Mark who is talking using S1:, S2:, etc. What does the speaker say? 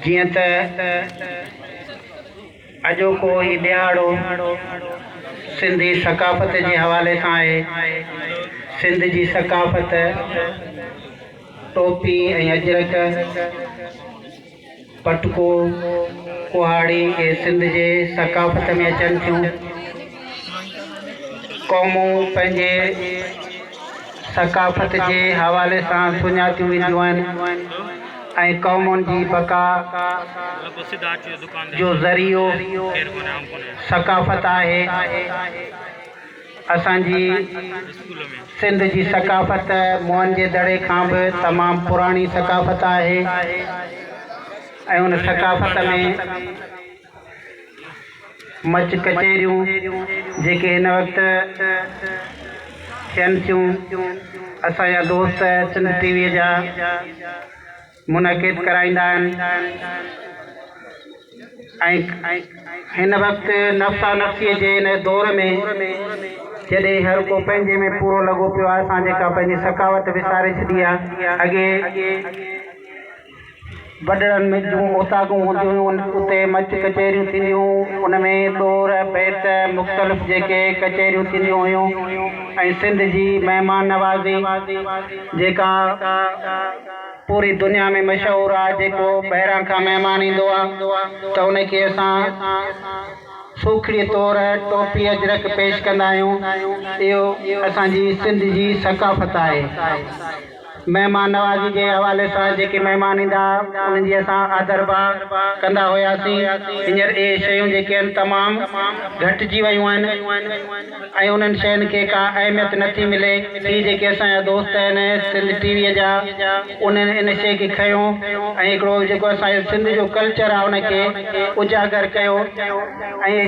S1: جيئن ته اڄوڪو هي ڏهاڙو سنڌي ثقافت جي حوالي سان آهي. سنڌ جي ثقافت ٽوپي ۽ اجرڪ، پٽڪو، ڪهاڙي اهي سنڌ جي ثقافت ۾ اچن ٿيون. قومون پنهنجي ثقافت جي حوالي سان سڃاتيون وينديون آهن ۽ قومن جي بقا جو ذريعو ثقافت آهي. اسان جي سنڌ جي ثقافت موهن جي دڙي کان به تمام پراڻي ثقافت آهي ۽ ان ثقافت ۾ مچ ڪچهريون جيڪي هن وقت ٿين ٿيون اسان جا دوست سنڌ ٽي وي جا منعقد ڪرائيندا آهن ۽ هن وقت نفسا نفسيء جي هن دور ۾ جڏهن هر ڪو پنهنجي ۾ پورو لڳو پيو آهي اسان جيڪا پنهنجي ثقافت وساري ڇڏي آهي اڳي وڏڙن ۾ جون اوطاقون هونديون هيون اتي مچ ڪچهريون ٿينديون هيون ان ۾ ڏور بيت مختلف جيڪي ڪچهريون ٿينديون هيون ۽ سنڌ جي مهمان نوازي جيڪا پوري دنيا ۾ مشهور آ جيڪو ٻاهران کان مهمان ايندو آ ته ان کي اسان سوکڙي طور ٽوپي اجرڪ پيش ڪندا آهيون اهو اسان جي سنڌ جي ثقافت آهي. مهمان نوازي جي حوالي سان جيڪي مهمان ايندا ها انهن جي اسان آڌرڀاء ڪندا هياسين. هينئر اهي شيون جيڪي آهن تمام گهٽجي ويون آهن ۽ انهن شين کي ڪا اهميت نه ٿي ملي. هي جيڪي اسان جا دوست آهن سنڌ ٽي ويء جا انهن ان شيء کي کنيو ۽ هڪڙو جيڪو اسان جو سنڌ جو ڪلچر آهي ان کي اجاگر ڪيو ۽.